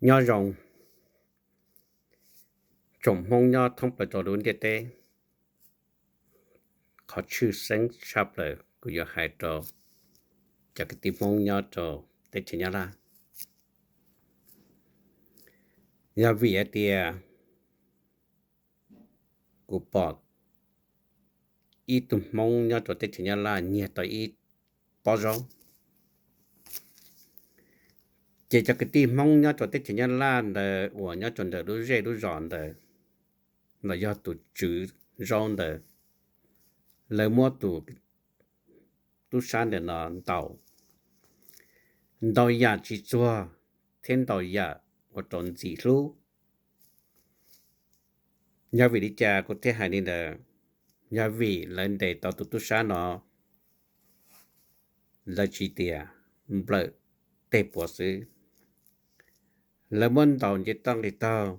Nyob zoo tsoom Hmoob nyob thoob plaws rau lub ntiaj teb. Qhov tshwj xeeb tshaj plaws kuv yuav hais rau cov kwv tij Hmoob nyob rau teb chaws Nyab Laj, yog vim hais tias kuv pom ib tug Hmoob nyob rau teb chaws Nyab Laj nyiag tau ib pob zaub. Ces cov kwv tij Hmoob nyob rau teb chaws Nyab Laj ntawd uas nyob rau ntawm lub zej lub zos ntawd los yog tus tswv zaub ntawd, lawv muab tus tub sab ntawm no ntaus, ntaus yam tsis txuag thiab ntaus yam ua rau ntxim hlub. Yog vim li cas kuv thiaj hais li ntawd? Yog vim lawv ntes tau tus tub sab no, lawv tsis tias nplawm tej puav xwb, lawv muab ntaus nce toj nqis taug,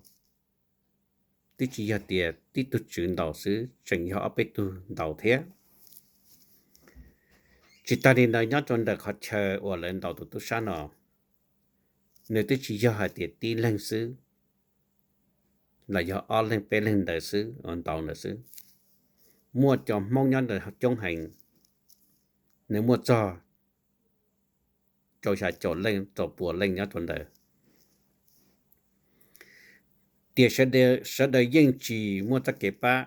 twb tsis yog tias tib tug tswv ntaus xwb, tseem yog ob peb tug ntaus thiab. Tsis tas li ntawd, nyob rau ntawm qhov chaw uas lawv ntaus tus tub sab no, nws twb tsis yog hais tias tib leeg xwb los yog ob leeg peb leeg ntawd xwb uas ntaus ntawd xwb, muaj cov Hmoob nyob ntawd coob heev, nws muaj txog rau xya caum leej rau pua leej nyob rau ntawd. Tiam sawv daws yeej tsis muaj txoj kev pab,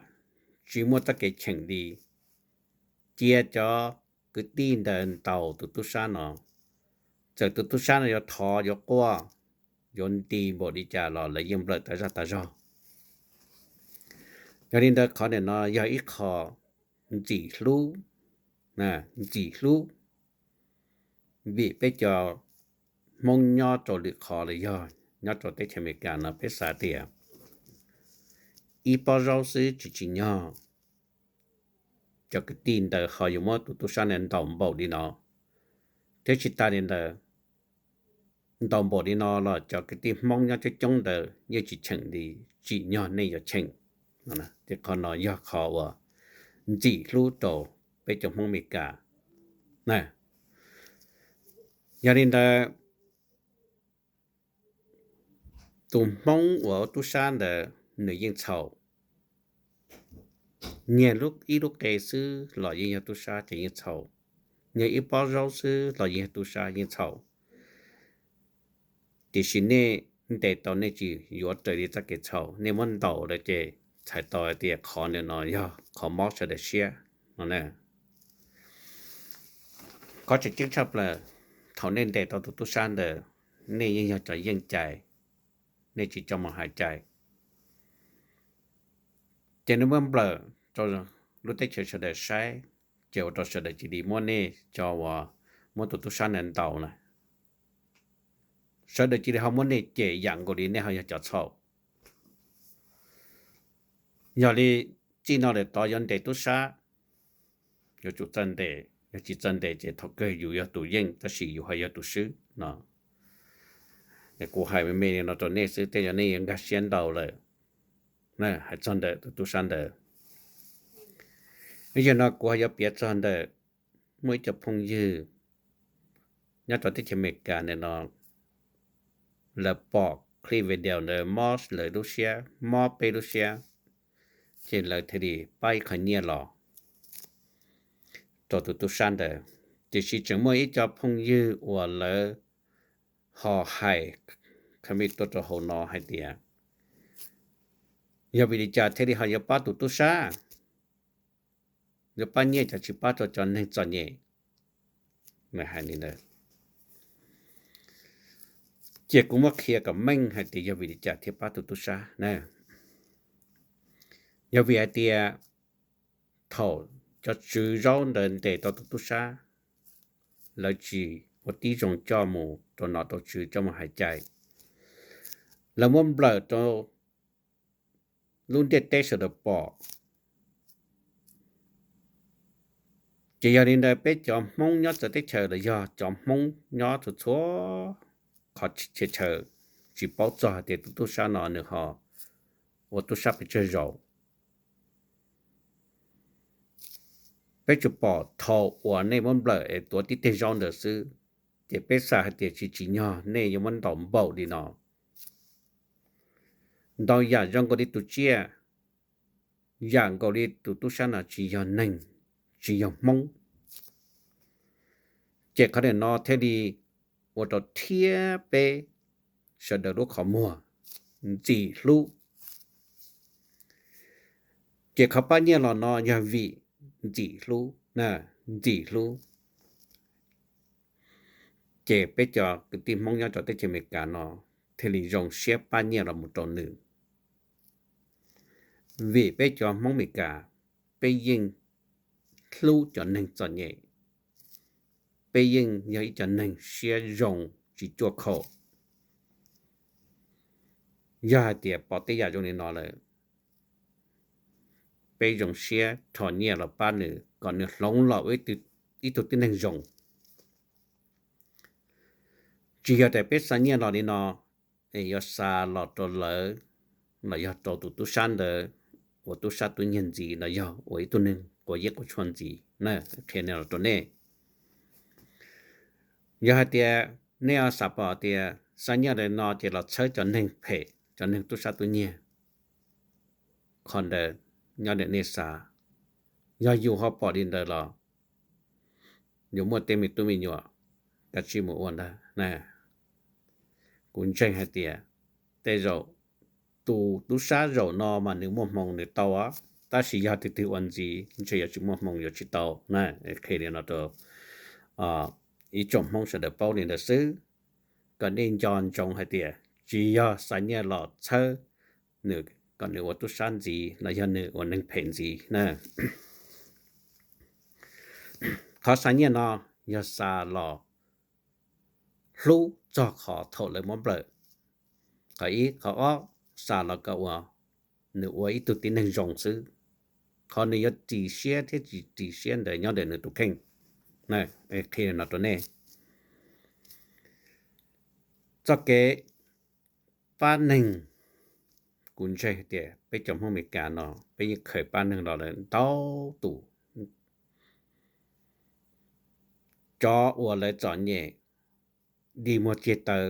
tsis muaj txoj kev cheem li, cia cov kwv tij ntawd ntaus tus tub sab no. Txawm tus tub sab no yuav thov yuav quaj, yuav nti npaum li cas los lawv yeej nplawm tas zaj tas zog. Yog li ntawd qhov ntawm no yog ib qho ntxim hlub, ntxim hlub, vim peb cov Hmoob nyob rau lwm qhov los yog nyob rau teb chaws Amelikas no peb xav tias ib pob zaub xwb tsis tsim nyog cov kwv tij ntawd ho yuav muab tus tub sab ntawd ntaus npaum li no. Thiab tsis tas li ntawd, ntaus npaum li no los cov kwv tij Hmoob nyob coob coob ntawd yeej tsis cheem li, tsim nyog nej yuav cheem. Ces qhov no yog qhov uas ntxim hlub rau peb cov Hmoob Amelikas. Yog li ntawd, tus Hmoob uas ua tub sab ntawd nws yeej txhaum. Nyiag ib lub qe xwb los yeej yog tub sab ces yeej txhaum, nyiag ib pob zaub xwb los yeej yog tub sab yeej txhaum. Tiam sis nej ntes tau nej tsis yuav raws li txoj kev txhaum, nej muab ntaus lawm ces txhais tau hais tias qhov ntawm no yog qhov mob sawv daws siab no. Qhov tseem ceeb tshaj plaws, thaum nej ntes tau tus tub sab ntawd, nej yeej yog cov yeej cai, nej tsis tso mus hais cai, ces nws muab nplawm rau lub teb chaws sawv daws saib, ces ua rau sawv daws cia li muab nej cov uas muab tus tub sab ntawd ntaus na, sawv daws cia li ho muab nej cem yam nkaus li nej ho yog cov txhaum. Yog li txij no lawm tod yuav ntes tub sab, yuav tsum txawj ntes, yog tsis txawj ntes ces thaum kawg yus yog tus yeej tab sis yus ho yog tus swb no. Kuv hais me me li no rau nej xwb, tej zaum nej yuav nkag siab ntau lawm. Hais txog ntawm tus tub sab ntawd, yog no kuv ho yuav piav txog ntawm muaj ib co phooj ywg nyob rau teb chaws Amelikas ntawm no, lawv pom clip video ntawd mob lawv lub siab, mob peb lub siab, ces lawv thiaj li pab ib qho nyiaj los rau tus tub sab ntawd. Tiam sis tseem muaj ib co phooj ywg uas lawv ho hais comment tuaj rau hauv no hais tias, yog vim li cas thiaj li ho yuav pab tus tub sab, yuav pab nyiaj cas tsis pab rau cov neeg txom nyem. Ces kuv muab qhia kom meej hais tias yog vim li cas thiaj pab tus tub sab na. Yog vim hais tias thaum cov tswv zaub ntawd ntes tau tus tub sab, lawv tsis ua tib zoo coj mus rau nom rau tswv coj mus hais cai, lawv muab nplawm rau lub ntiaj teb sawv daws pom. Ces yog li ntawd peb cov Hmoob nyob txawv teb chaws los yog cov Hmoob nyob txhua txhua qhov txhia chaw tsis paub txog hais tias tus tub sab no nws ho ua tub sab pes tsawg zaus. Peb tsuas pom thaum uas nej muab nplawm es tuav tib teg zaub ntawd xwb, ces peb xav hais tias tsis tsim nyog nej yuav muab ntaus npaum li no. ntau yam zoo nkaus li tus tsiaj, yam nkaus li tus tub sab no tsis yog neeg, tsis yog Hmoob. Ces qhov nim no thiaj li ua rau thiab peb sawv daws lub qhov muag ntxim hlub. Ces qhov pab nyiaj los no yog vim ntxim hlub, ntxim hlub. Ces peb cov kwv tij Hmoob nyob rau teb chaws Amelikas no thiaj li zoo siab pab nyiaj los mus rau nws. Vim peb cov Hmoob Amelikas, peb yeej hlub cov neeg txom nyem, peb yeej yog ib cov neeg siab zoo tsis cuaj khaum. Yog hais tias pom tej yam zoo li no lawm, peb zoo siab rho nyiaj los pab nws kom nws hloov los ua ib tug tib neeg zoo. Tsis yog tias peb xa nyiaj los li no es yuav xa los rau lawv los yog rau tus tub sab ntawd ua tub sab tub nyiag ntxiv los yog ua ib tug neeg quav yeeb quav tshuaj ntxiv na. Qhia li no rau nej, yog hais tias nej xav pom tias xa nyiaj li no ces los txhawb cov neeg phem, cov neeg tub sab tub nyiag, qhov ntawd nyob ntawm nej xav. Yog yus ho pom li ntawd los yus muaj tej me tub me nyuam, kav tsij mus ua ntag. Kuv ntseeg hais tias tej zaum tus tub sab zaum no mas nws muaj hmoo nws tau, tab sis yog tus twg ua ntxiv ntshe yuav tsis muaj hmoo yuav tsis tau. Qhia li no rau ib tsoom Hmoob sawv daws paub li ntawd xwb, kom nej nco ntsoov hais tias tsis yog xa nyiaj los txhawb nws kom nws ua tub sab ntxiv los yog nws ua neeg phem ntxiv na. Qhov xa nyiaj no yog xa los hlub txog qhov thaum lawv muab nplawm. Qhov ib, qhov ob, xa los kom ua nws ua ib tug tib neeg zoo xwb. Qhov nws yuav ris siab thiab tsis ris siab ntawd nyob ntawm nws tus kheej. Qhia no rau nej, txoj kev pab neeg, kuv ntseeg hais tias peb cov Hmoob Amelikas no peb yeej khaws pab neeg los lawm ntau tus. Cov uas lawv txom nyem dig muag ceg taw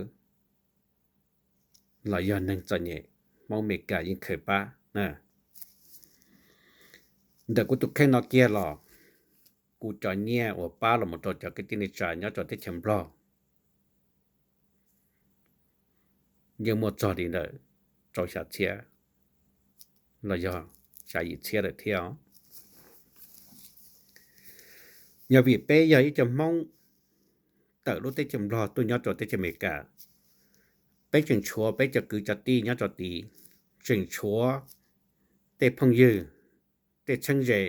los yog neeg txom nyem, Hmoob Amelikas yeej khaws pab. Ntawm kuv tus kheej no kiag los kuv cov nyiaj uas pab los mus rau cov kwv tij neej tsa nyob rau teb chaws Nplog yeej muaj txog li ntawm rau xya txhiab los yog xya yim txhiab lawm thiab. Yog vim peb yog ib co Hmoob tawm lub teb chaws Nplog tuaj nyob rau teb chaws Amelikas, peb tseem tshuav peb cov kwv cov tij nyob rau tid, tseem tshuav tej phooj ywg, tej txheeb ze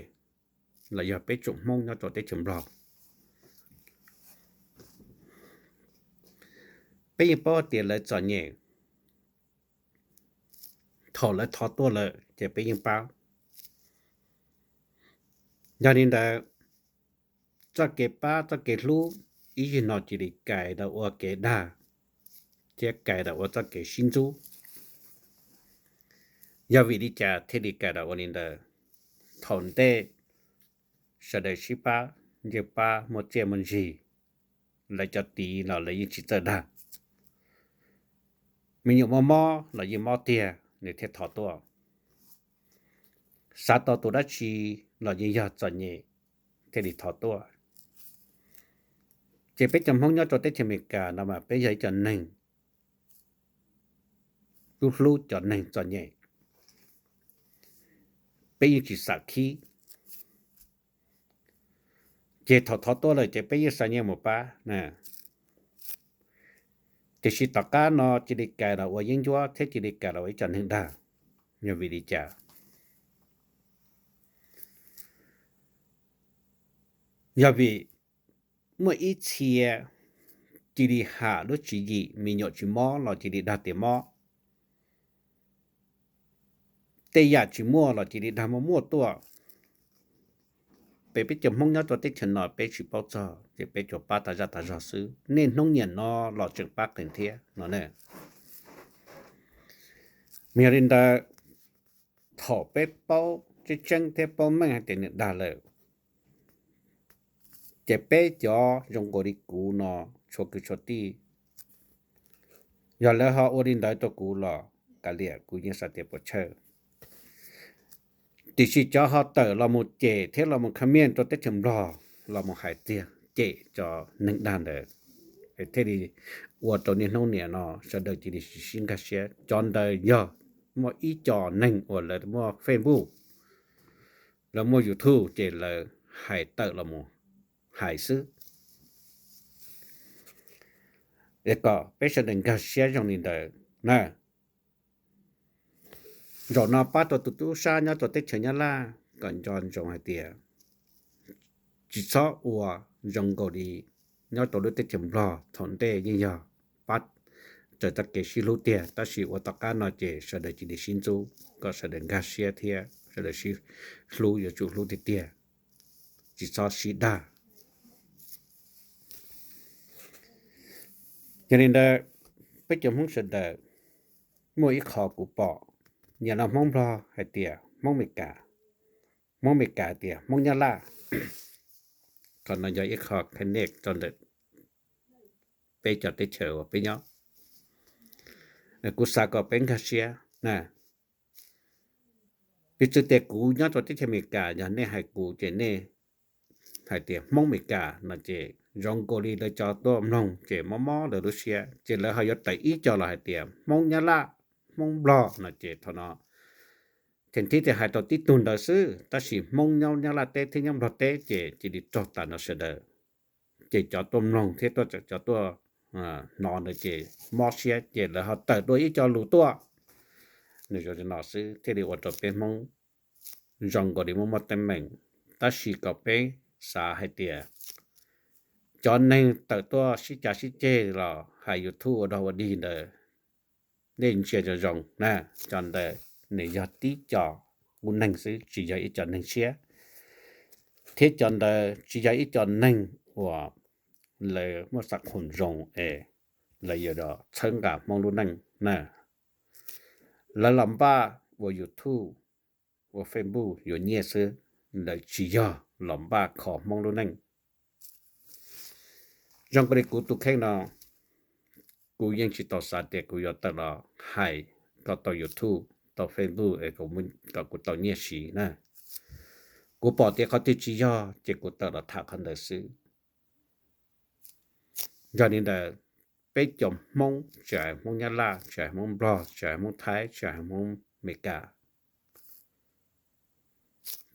los yog peb tsoom Hmoob nyob rau teb chaws Nplog. Peb yeej paub tias lawv txom nyem, thaum lawv thov tuaj lawm ces peb yeej pab. Yog li ntawd, txoj kev pab txoj kev hlub ib yig no cia li kais tau ua kev dag thiab kais tau ua txoj kev sib ntxub. Yog vim li cas thiaj li kais tau ua li ntawd? Thaum ntej sawv daws sib pab, ncej pab muaj txiaj muaj ntsig, lawv cov tid los lawv yeej tsis txawj dag. Me nyuam muaj mob los yeej mob tiag nws thiaj thov tuaj. Xav tau tus dab tsi los yeej yog txom nyem thiaj li thov tuaj. Ces peb cov Hmoob nyob rau teb chaws Amelikas no mas peb yog ib co neeg hlub hlub cov neeg txom nyem, peb yeej tsis xam khib. Ces thaum thov tuaj lawm ces peb yeej xa nyiaj mus pab. Tiam sis tom qab no cia li kais los ua yeeb ncuab thiab cia li kais los ua ib co neeg dag. Yog vim li cas? Yog vim muaj ib txhia cia li ham lub tswv yim me nyuam tsis mob los cia li dag tias mob, tej yam tsis muaj los cia li dag muaj muaj tuaj. Peb, peb cov Hmoob nyob rau teb chaws no peb tsis paub txog ces peb tsuas pab tas zaj tas zog xwb. Nej hnub nyiam no los tseem pab qees thiab no. Mas yog li ntawd, thaum peb paub tseeb tseeb thiab paub meej hais tias nws dag lawm, ces peb cov zoo nkaus li kuv no, tshuav kwv tshuav tij, yog lawv ho ua li ntawd rau kuv los kav liam, kuv yeej xav tias puas tshawj. Tiam sis cov ho tawm los mus cem thiab los mus comment rau teb chaws Nplog los mus hais tiag cem cov neeg dag ntawd, thiaj li ua rau niaj hnub niam no sawv daws cia li sib nkag siab. Cov ntawd yog muaj ib co neeg uas lawv muaj Facebook, lawv muaj YouTube ces lawv hais tawm los mus hais xwb. Es kom peb sawv daws nkag siab zoo li ntawd na. Zaum no pab rau tus tub sab nyob rau teb chaws Nyab Laj kom nco ntsoov hais tias tsis txhob ua zoo nkaus li nyob rau lub teb chaws Nplog thaum ntej yeej yog pab raws txoj kev sib hlub tiag, tab sis ua tom qab no ces sawv daws cia li sib ntxub kom sawv daws nkag siab thiab sawv daws sib hlub, yuav tsum hlub tiag tiag, tsis txhob sib dag. Yog li ntawd, peb cov Hmoob sawv daws muaj ib qho kuv pom, nyias los Hmoob Nplog hais tias Hmoob Meskas, Hmoob Meskas hais tias Hmoob Nyab Laj. Qhov no yog ib qho connect rau ntawm peb cov teb chaws uas peb nyob. Kuv xav kom peb nkag siab na. Piv txwv tias kuv nyob rau teb chaws Amelikas, yog nej hais kuv ces nej hais tias Hmoob Amelikas no ces zoo nkaus li lawv cov tuaj mloog ces mob mob lawv lub siab, ces lawv ho yuav tawm ib co los hais tias Hmoob Nyab Laj, Hmoob Nplog no ces thaum no tseem thiaj tias hais tau tib tug ntawd xwb, tab sis Hmoob nyob Nyab Laj teb thiab nyob Nplog teb ces cia li raug tas nrho sawv daws. Ces cov tuaj mloog thiab tuaj, cov tuaj hnov ntawd ces mob siab ces lawv ho tawm dua ib co lus tuaj. Nws zoo li no xwb thiaj li ua rau peb Hmoob zoo nkaus li muaj muaj teeb meem. Tab sis kom peb xav hais tias cov neeg tawm tuaj sib cav sib ceg los hais YouTube ua dog ua dig ntawd, nej ntsia zoo zoo na, cov ntawd nws yog tib co qub neeg xwb, tsis yog ib co neeg tshiab, thiab cov ntawd tsis yog ib co neeg uas lawv muaj xav khoom zoo es lawv yuav txhawb nqa Hmoob lub neej na. Lawv los npaj ua YouTube, ua Facebook yuav nyiaj xwb, lawv tsis yog los npaj kho Hmoob lub neej. Zoo nkaus li kuv tus kheej no, kuv yeej tsis tau xav tias kuv yuav tawm los hais kom tau YouTube, tau Facebook es kom kuv tau nyiaj siv na. Kuv pom tias qhov twg tsis yog ces kuv tawm los tham qhov ntawd xwb. Yog li ntawd, peb cov Hmoob, tsis hais Hmoob Nyab Laj, tsis hais Hmoob Nplog, tsis hais Hmoob Thaib, tsis hais Hmoob Amelikas,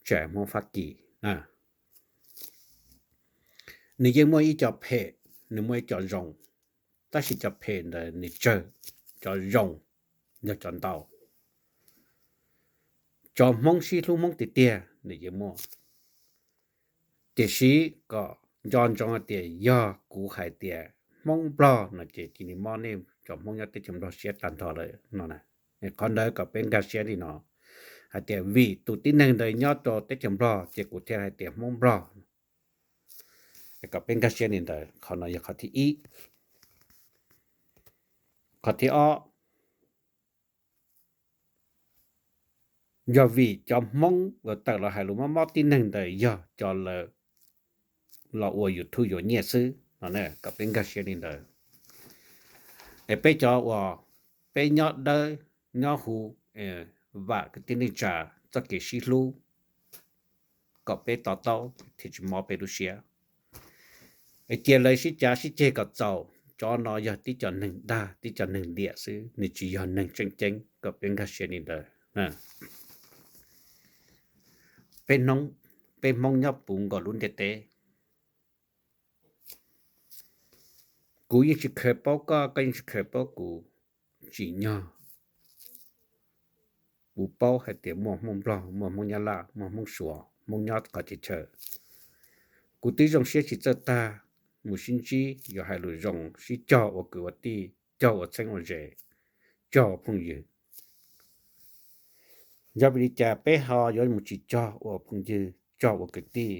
tsis hais Hmoob Fab Kis, nws yeej muaj ib co phem, nws muaj ib co zoo, tab sis cov phem ntawd nws tsawg, cov zoo yog cov ntau. Cov Hmoob sib hlub Hmoob tiag tiag nws yeej muaj. Tiam sis kom nco ntsoov hais tias yog kuv hais tias Hmoob Nplog no ces cia li mob nej cov Hmoob nyob teb chaws Nplog siab tag nrho lawm no na. Qhov ntawd kom peb nkag siab li no, hais tias vim tus tib neeg ntawd nyob rau teb chaws Nplog ces kuv thiaj hais tias Hmoob Nplog. Kom peb nkag siab li ntawd, qhov no yog qhov thib ib. Qhov thib ob, yog vim cov Hmoob uas tawm los hais lus mob mob tib neeg ntawd yog cov lawv los ua YouTube yuav nyiaj xwb no, kom peb nkag siab li ntawd. Es peb cov uas peb nyob dawb nyob huv, vam kwv tij neej tsa txoj kev sib hlub, kom peb to taub thiaj tsis mob peb lub siab. Es cia lawv sib cav sib ceg kom txaus, cov no yog tib co neeg dag, tib co neeg liam xwb, nws tsis yog neeg tseem ceeb, kom peb nkag siab li ntawd. Peb Hmoob nyob puv nkaus lub ntiaj teb. Kuv yeej tsis khaws paub koj, koj yeej tsis khaws paub kuv. Tsim nyog kuv paub hais tias muaj Hmoob Nplog, muaj Hmoob Nyab Laj, muaj Hmoob Suav, Hmoob nyob qhov txhia chaw. Kuv twb zoo siab tsis txawj tag mus sib ntsib, yuav hais lus zoo, sib cog ua kwv ua tij, cog ua txheeb ua ze, cog ua phooj ywg. Yog vim li cas peb ho yuav mus tsis cog ua phooj ywg, cog ua kwv tij?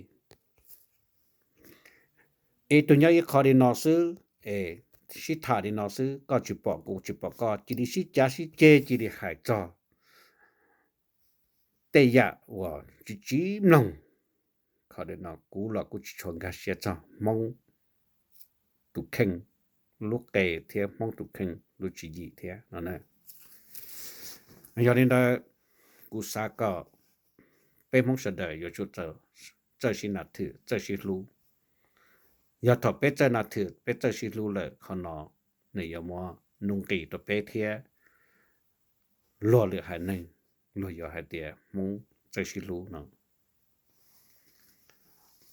Ib tug nyob ib qho li no xwb, es sib tham li no xwb, koj tsis pom kuv tsis pom koj, cia li sib cav sib ceg, cia li hais txog tej yam uas tsis tsim nyog. Qhov no kuv los kuj tsis tshua nkag siab txog Hmoob tus kheej lub qe thiab Hmoob tus kheej lub tswv yim thiab no. Yog li ntawd, kuv xav kom peb Hmoob sawv daws yuav tsum txawj sib nas thwm, txawj sib hlub. Yog thaum peb txawj nas thwm, peb txawj sib hlub lawm, qhov no nws yuav muab nuj nqis rau peb thiab luag lwm haiv neeg, luag yuav hais tias Hmoob txawj sib hlub no.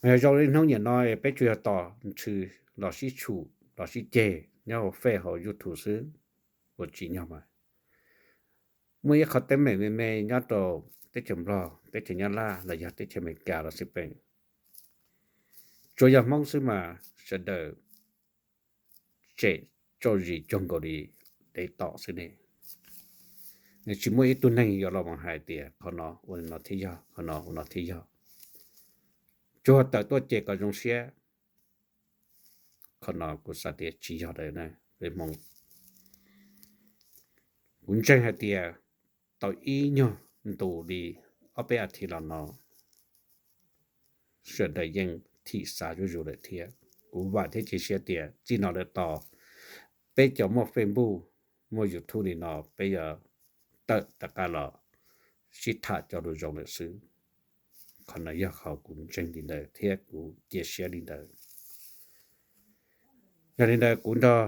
Yog zoo li hnub niaj no peb tsuas yog tos ntshw los sib tshum los sib ceg nyob hauv Face hauv YouTube xwb, ua tsis nyog mas. Muaj ib qho teeb meem me me nyob rau teb chaws Nplog, teb chaws Nyab Laj los yog teb chaws Amelikas los xij peem, tsuas yog Hmoob xwb mas sawv daws tsem tso zis cuag nkaus li dev tom xwb ne. Tsis muaj ib tug neeg yuav los mus hais tias qhov no ua li no thiaj yog, qhov no ua no thiaj yog. Tsuas tawm tuaj cem kom zoo siab. Qhov no kuv xav tias tsis yog lawm na peb Hmoob. Kuv ntseeg hais tias tau ib nyuag ntus li ob peb as thiv los no, sawv daws yeej thim xav zuj zus lawm thiab. Kuv vam thiab cia siab tias txij no lawm tos, peb cov muaj Facebook, muaj YouTube li no peb yuav tawm rov qab los sib tham cov lus zoo lawm xwb. Qhov no yog qhov kuv ntseeg li ntawd thiab kuv cia siab li ntawd. Yog li ntawd kuv nrog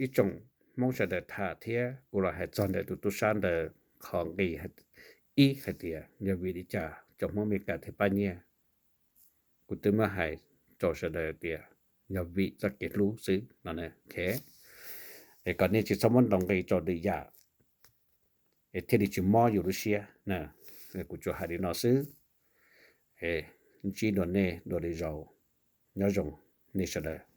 ib tsoom Hmoob sawv daws tham thiab kuv los hais txog ntawm tus tub sab ntawd qhov nqi ib hais tias yog vim li cas cov Hmoob Amelikas thiaj pab nyiaj. Kuv twb muab hais rau sawv daws tias yog vim txoj kev hlub xwb no. Es kom nej tsis txhob muab ntaus nqi rau lwm yam es thiaj li tsis mob yus lub siab. Kuv tsuas hais li no xwb. Ntsib dua nej dua lwm zaus, nyob zoo nej sawv daws.